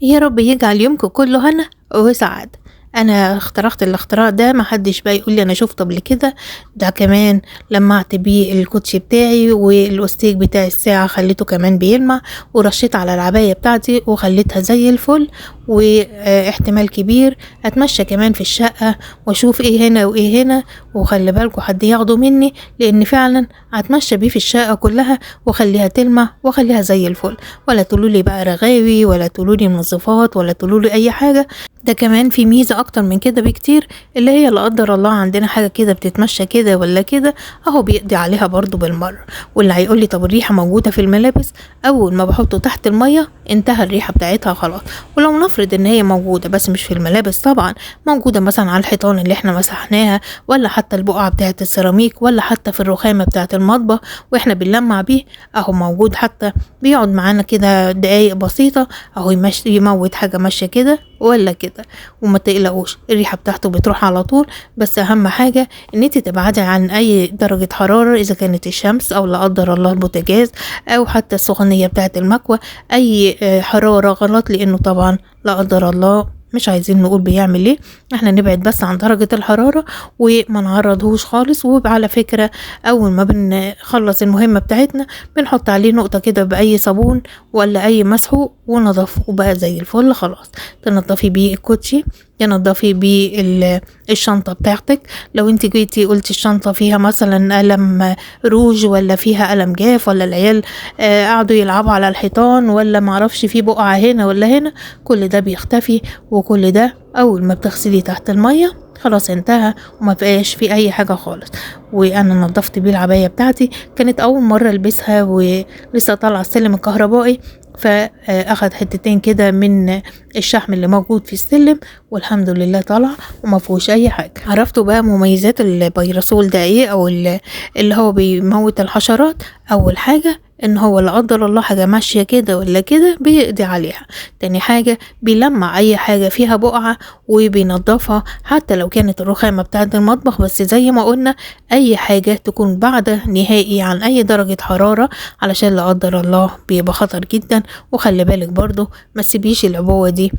يا رب يجعل يومكم كله هنا وسعادة. انا اخترعت الاختراع ده، محدش بقى يقول لي انا شفته قبل كده. ده كمان لمعت بيه الكوتشي بتاعي والاوستيك بتاع الساعة، خليته كمان بيلمع، ورشيت على العباية بتاعتي وخليتها زي الفل. واحتمال كبير اتمشى كمان في الشقة واشوف ايه هنا وايه هنا، وخلي بالكم حد ياخده مني، لان فعلا هتمشى بيه في الشقة كلها وخليها تلمع وخليها زي الفل. ولا تقولوا لي بقى رغاوي، ولا تقولوا لي منظفات، ولا تقولوا لي اي حاجة. ده كمان في ميزة اكتر من كده بكتير، اللي هي لا قدر الله عندنا حاجة كده بتتمشى كده ولا كده، اهو بيقضي عليها برضو بالمرة. واللي هيقول لي طب الريحة موجودة في الملابس، اول ما بحطه تحت المية انتهى الريحة بتاعتها خلاص. ولو نفرض ان هي موجودة بس مش في الملابس طبعا، موجودة مثلا على الحيطان اللي احنا مسحناها، ولا حتى البقعة بتاعت السيراميك، ولا حتى في الرخامة بتاعت المطبخ واحنا بنلمع بيه، اهو موجود. حتى بيقعد معانا كده دقايق بسيطة، اهو يموت حاجة ماشية كده ولا كده. وما تقلقوش الريحة بتاعته بتروح على طول. بس اهم حاجة ان انت تبعدي عن اي درجة حرارة، اذا كانت الشمس او لا قدر الله البوتاجاز او حتى السخونية بتاعت المكوى، اي حرارة غلط، لانه طبعا لا قدر الله مش عايزين نقول بيعمل ايه، احنا نبعد بس عن درجة الحرارة وما نعرضهوش خالص. وعلى فكرة اول ما بنخلص المهمة بتاعتنا بنحط عليه نقطة كده بأي صابون ولا اي مسحوق ونضفه وبقى زي الفل خلاص. تنضفي بيه الكوتشي، تنضفي بيه الشنطة بتاعتك. لو انت جيتي قلتي الشنطة فيها مثلا قلم روج، ولا فيها قلم جاف، ولا العيال قعدوا يلعبوا على الحيطان، ولا معرفش في بقعة هنا ولا هنا، كل ده بيختفي. وكل ده اول ما بتغسليه تحت المية خلاص انتهى وما بقاش في اي حاجة خالص. وانا نظفت بيه العباية بتاعتي، كانت اول مرة البسها ولسه طالعة السلم الكهربائي، فاخد حتتين كده من الشحم اللي موجود في السلم، والحمد لله طلع وما فيهوش اي حاجه. عرفتوا بقى مميزات البيرسول ده ايه، او اللي هو بيموت الحشرات. اول حاجه ان هو لا قدر الله حاجه ماشيه كده ولا كده بيقضي عليها. تاني حاجه بيلمع اي حاجه فيها بقعه وبينضفها، حتى لو كانت الرخامه بتاعه المطبخ. بس زي ما قلنا اي حاجه تكون بعد نهائي عن اي درجه حراره، علشان لا قدر الله بيبقى خطر جدا. وخلي بالك برضو ما تسيبيش العبوه دي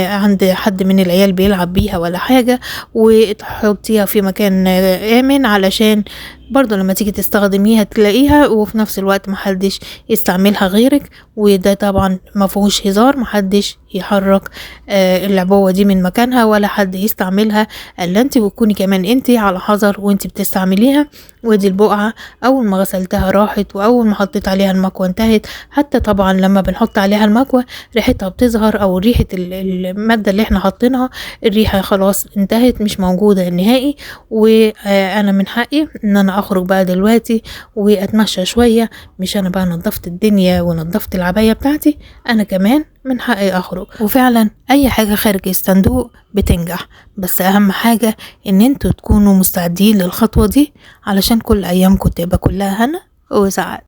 عند حد من العيال بيلعب بيها ولا حاجة، وتحطيها في مكان آمن، علشان برضو لما تيجي تستخدميها تلاقيها، وفي نفس الوقت محدش يستعملها غيرك. وده طبعا ما فيهوش هزار، محدش يحرك العبوة دي من مكانها ولا حد يستعملها الا انت، وتكوني كمان انت على حذر وانت بتستعمليها. ودي البقعة اول ما غسلتها راحت، واول ما حطيت عليها المكوة انتهت. حتى طبعا لما بنحط عليها المكوة ريحتها بتظهر، او ريحة المادة اللي احنا حاطينها الريحة خلاص انتهت مش موجودة نهائي. وانا من حقي ان انا اخرج بقى دلوقتي واتمشى شوية، مش انا بقى نظفت الدنيا ونظفت العباية بتاعتي، انا كمان من حقي اخرج. وفعلا اي حاجة خارج الصندوق بتنجح، بس اهم حاجة ان انتوا تكونوا مستعدين للخطوة دي، علشان كل ايامكم تبقى كلها هنا وسعادة.